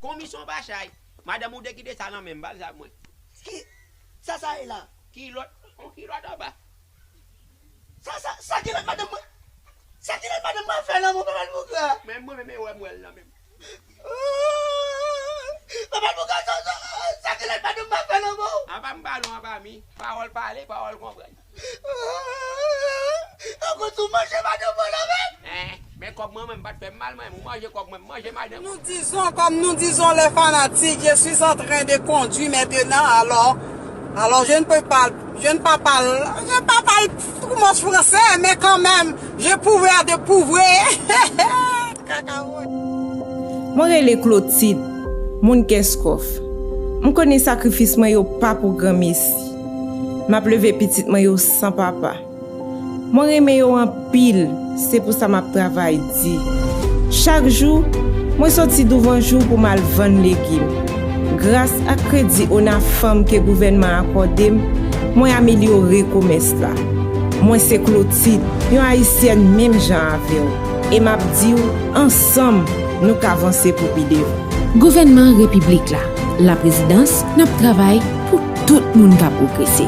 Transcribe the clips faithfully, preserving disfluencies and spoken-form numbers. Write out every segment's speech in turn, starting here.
Komisyon pa chay. Madanm ou te kite sa nan men m, ba l sa mwen. Ki, sa sa ye la? Kilòt, on kilòt anba. Sa, sa, sa kilòt madanm mwen? Sa kilòt madanm mwen fè nan mwen, papa Bougra? Men mwen menm, e wè m wè l nan men m. Papa Bougra, sa, sa, sa kilòt madanm mwen fè nan mwen? Anba m balon, anba mi. Pawòl pale, pawòl konprann. Akoz ou manje madanm mwen la menm? Hein? Men kòb mwen, mwen, m pa t fè m mal, mwen. Ou manje kòb mwen, m manje madanm. Nous disons, comme nous disons les fanatiques, je suis en train de conduire maintenant, alors, alors je ne peux pas, je ne pas parler, je ne pas parler trop français, mais quand même, je pouvais de pouvoir. Cacahuète. Mwen rele Clotilde, moun Kenskòf. M konnen sakrifis mwen yo pa pou granmesi. M ap leve pitit mwen yo san papa. Mwen renmen yo anpil, se pou sa m ap travay di. Chak jou, mwen soti douvan jou pou m al vann legim. Gras ak kredi ONAFAM ke gouvènman an akòde m, mwen amelyore komès la. Mwen se Clotilde, yon Ayisyèn menm jan avè w. E m ap di w, ansanm, nou ka vanse pou pi devan. Gouvènman Repiblik la, Laprezidans, n ap travay pou tout moun ka pwogrese.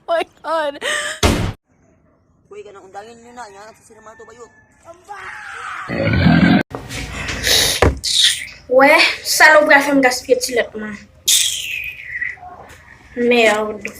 Oh my God. Wè, salopri a fè m gaspiye ti lèt mwen. Merde.